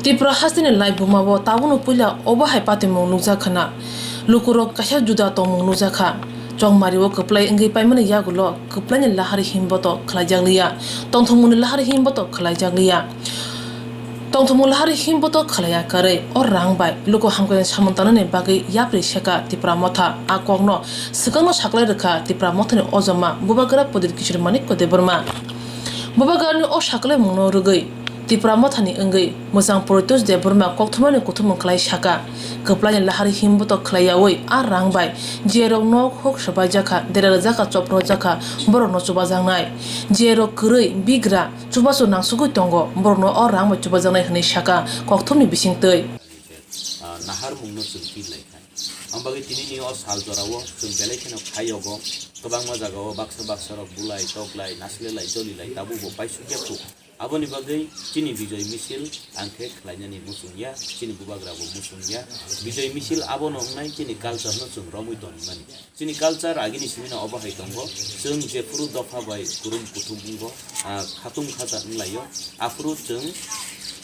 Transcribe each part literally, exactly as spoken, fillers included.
Tripura hasteni laibuma o tabukno puila obo hai patimung nukjakha na. Lukurok kaisa juda tongmung nukjakha. Chongmari o kwplai wngwi paimani yagulo kwplaini lahari himboto khlaijakliya. Tongthokmungni lahari himboto khlaijakliya. Tongthokmung lahari himboto khlaiya kwrwi o rang bai luku hamkrai samung tangnani bagwi yapri seka Tipra Motha. A kokno swkangno saklai rwkha Tipra Mothani ojoma Bubagra Pradyot Kishore Manikya Debbarma. Bubagrani o saklaimungno rwgwi Tipra Mothani wngwi mwchang Pradyot Debbarma kokthumani kuthumung khlai saka. Kwplaini lahari himboto khlaiyaui a rang bai jerok nok huk swbaijakha, dera rwjakha, chopro jakha, borokno chubajaknai. Jerok kwrwi bigra chubachu nangsugwi tongo, borokno o rang bai chubajaknai hwnwi saka kokthumni bisingtwi. Ah, naharmungno chwng twi lai kha. Ang bagwi tinini o sal jorao chwng belai kheno khayogo, kwbangma jagao baksa baksa rok bulai, toklai, nasilelai, jolilai, tabukbo paisukya khu. Aboni bagwi chini bijoy misil ang khe khlainani muchung ya, chini bubagrabo muchung ya. Bijoy misil abono wngnai chini culture no chwng romwi tonmani. Chini culture agini simi no obo hai tongo, chwng jephuru dopha bai kurum kuthum wngo, ah, khatung khacha wnglaio, aphuru chwng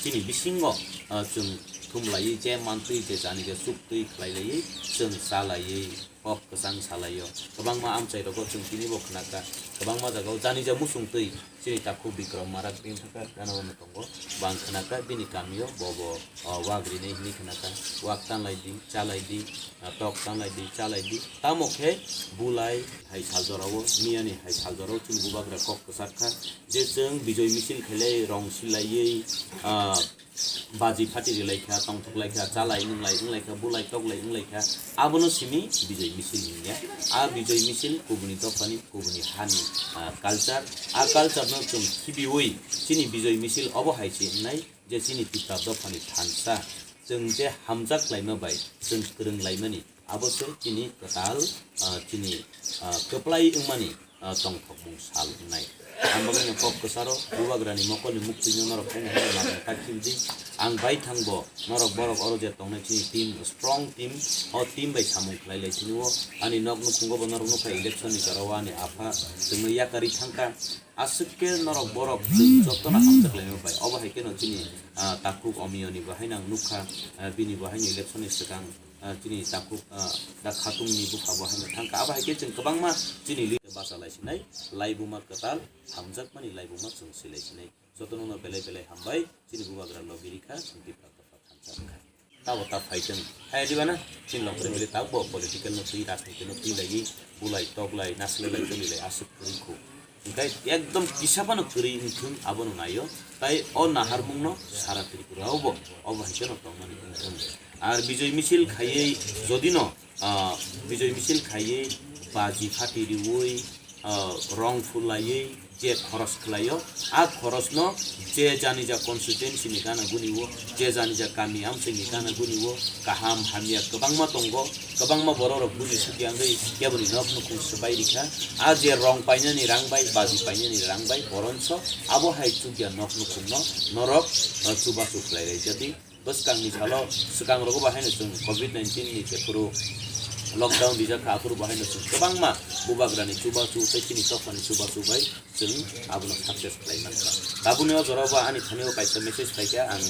chini bisingo, ah, chwng thumlaiwi je mantwi je jani je suktwi khlailaiwi chwng chalaiwi kok kwchang salaio. Kwbangma amchai rogo chwng tini bo khnakha, kwbangma jagao jani je muchung twi chini takhuk Bikram Marak bini thangkha gana gana tongo, bang khnakha bini kamio bo bo, o, wak rinai hwnwi khnakha, wak tanlai di, chalai di, a, tok tanlai di, chalai di. Tamo khe bulai hai sal jorao, miyani hai sal jorao chini bubagra kok kwchak kha je chwng bijoy misil khailai rong silaiwi, a, baji phati rilai kha, tongthok lai kha, chalai nunglai wnglai kha, bulai toklai wnglai kha, abono simi bijoy misil hwnkhe. A bijoy misil kubuni dophani, kubuni hani, ah, culture. A culture no chwng khibiwi chini bijoy misil obo hai se wngnai je chini Tipra dophani thansa. Chwng je hamjak laima bai chwng kwrwng laimani, abo se chini kwtal, ah, chini, ah, kwplai wngmani ah, tongthokmung sal wngnai. Ang bagwino kok kwcharo, bubagrani mokolni muktwino norok khaina hwnwi nangkha khibidi. Ang bai thangbo norok borok oro je tongnai chini team, strong team, o team bai samung khlai lai sini o. Ani nok nukhungo bo norok nukha election ni jora o ani apha chwngno yakarwi thangkha. Aswk khe norok borok chwng jotono hamjak laima bai. Obo hai kheno chini, ah, takhuk Omiyoni bo haino ang nukha, ah, bini bo haino election ni swkang ah, chini takhuk, ah, da khatungni bupha bo haino thangkha. Abo hai khe chwng kwbangma chini li basa lai sinai, laibuma kwtal, hamjakmani laibuma chwng silai sinai. Jotono no belai belai hambai, chini bubagra logi rikha, chwng Tipra kwtal thansa wngkha. Tabo ta phai chwng, hai diba na, chini longkhorni mili tabukbo political no twi, rajniti no twi laiwi, bulai, toklai, nasilai, chonilai, aswk kwrwi khu. Hwnkhe ekdom kisa phano kwrwi wngthung abono naio, tai o naharmungno sara Tripura o bo obo hai kheno tongmani wngthung. Ar bijoy misil khaiwi jodino, ah, bijoy misil khaiwi baji phati riwi, ah, rong phulaiwi je khoros khlaio, a khorosno je janija constituency ni gana guni o, je janija kami amchai ni gana guni o, kaham hamya kwbangma tongo, kwbangma borok rok buji sukya wngwi keboni nok nukhung swbai rikha. A je rong painani rang bai, baji painani rang bai, boronso abo hai chukya nok nukhungno norok, ah, chubachu khlai rai jadi. Bwskangni salo swkang rogo bo haino chwng covid nineteen ni jephuru lockdown rijak kha, aphuru bo haino chwng kwbangma bubagrani chubachu tei chini dophani chubachu bai chwng abono success khlai mankha. Tabukni o jorao bo ani thani o kaisa message phaikha, ang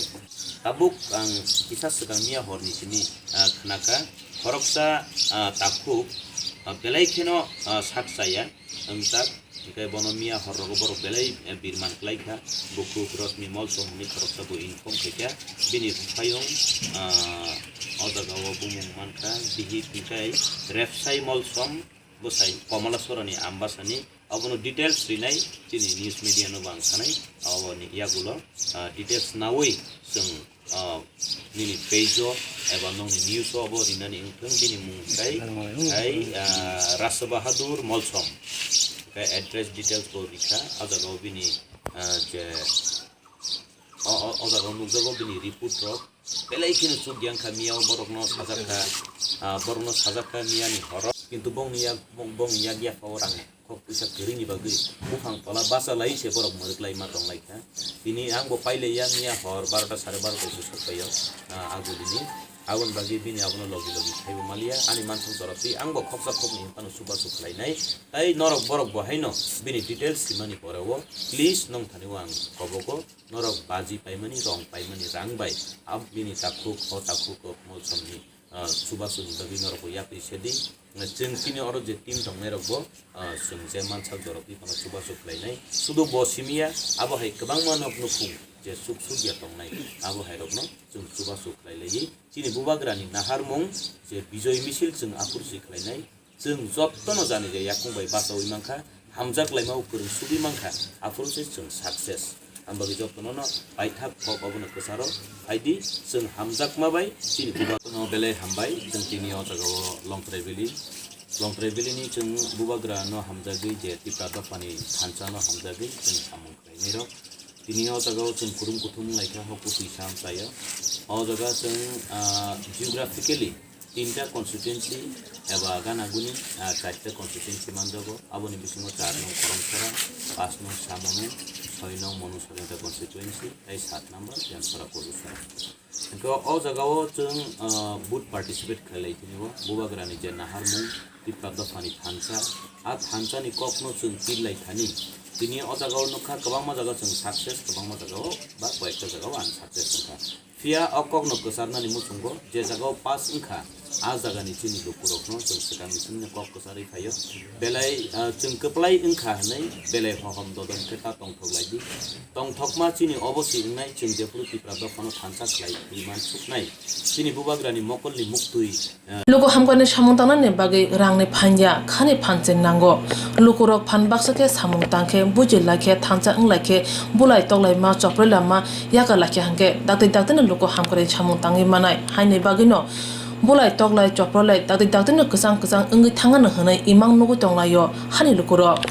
tabuk ang kisa swkang miya horni simi, ah, khnakha, khoroksa, ah, takhuk, ah, belai kheno, ah, sak chaya wngjak, hwnkhe bono miya hor rogo borok belai, eh, birman khlai kha, bukhuk Rosmi Molsom hwnwi khoroksa bo inform khaikha, bini payung, ah, o jaga o bumung mankha, bihik hwnkhe Repsai Molsom, bwsai Komala Sorani Ambasani, abono details rinai chini news media no bo ang sanai, aboni yagulo, ah, details naui chwng, ah, nini page o eba nokni news o abo rinani wngthung, bini mung kai, kai, ah, Rasa Bahadur Molsom, kai address details bo rikha, ah jaga o bini, ah, je, o, o, o jaga o nukjago bini report rok, belai kheno chuk yang kha miya o borok no sajak kha, ah, borok no sajak kha miya ni horo, kintu bongni yak, bong, bongni yak yapha o rang kok puisa kwrwini bagwi buphang tola bacha lai se borok mwrwk lai ma tong lai kha. Tini ang bo pai lai ya, miya hor barota sare barota se sok pai o, ah, agulini. Aboni bagwi bini abono logi logi khaibo maliya, ani mansong jorotwi ang bo khoksa khokni hinphano chubachu khlainai. Tai norok borok bo haino bini details simani poreo, please, nong thani o ang kobogo, norok baji paimani, rong paimani, rang bai, ab bini takhuk, o takhuk, o mosomni, ah, chubachuni bagwi norok bo yapri sedi. Chwng chini oro je team tongnai rok bo, ah, chwng je mansak jorok ri kono chubachu khlainai. Sudu bo simiya, abo hai kwbangma nok nukhung je suk suk ya tongnai, abo hai rokno chwng chubachu khlai laiwi. Chini bubagrani naharmung je Bijoy Misil chwng aphuru si khlainai. Chwng jottono jani je yakung bai bachaui mankha, hamjak laima o kwrwng sugwi mankha, aphuru se chwng success. Ang bagwi jotono no paithak kok obono kwcharo phaidi, chwng hamjakma bai chini bubagrano belai hambai. Chwng tini o jaga o Longtrai Valley, Longtrai Valley ni chwng bubagrano hamjagwi je Tipra dophani thansa no hamjagwi chwng samung khlainai rok. Tini o jaga o chwng kurum kuthum wnglaikha, hok bwtwi sam chaio. O jaga chwng, ah, geographically tinta constituency eba gana guni, ah, charta constituency manjago. Aboni bisingo char nong Koromsora, panch nong Samonu, soi nong Monu Sorenta constituency, tei sat number Jamsora Kodusora. Hingke o jaga o chwng, ah, vote participate khlai lai tini o bubagrani je naharmung Tipra dophani thansa, a thansa ni kok no chwng pil lai thani. Tini o jaga o nukha kwbangma jaga chwng success, kwbangma jaga o ba koyekta jaga o unsuccess wngkha. Phiya o kokno kwcharnani muchungo je jaga o pass wngkha, a jagani chini lukurokno chwng swkangni simi kok kwcharwi phaio. Belai, ah, chwng kwplai wngkha hwnwi belai hohom dodom khe ta tongthok lai di. Tongthokma chini obo si wngnai, chwng jephuru Tipra dophano thansa khlai twi mansuknai. Chini bubagrani mokolni muktwi, ah, Luku hamkani samung tangnani bagwi rangni phanya, khani phancheng nango. Lukurok phan baksa khe samung tang khe, buji lai khe, thansa wng lai khe, bulai toklai ma, choprai lama, yaka lai khe hwnkhe, dakti dakti no luku hamkani samung tangwi manai. Haini bagwi no bulai toklai, choprai lai, dakti dakti no kwchang kwchang wngwi thangano hwnwi imang nugwi tong lai o hani lukurok.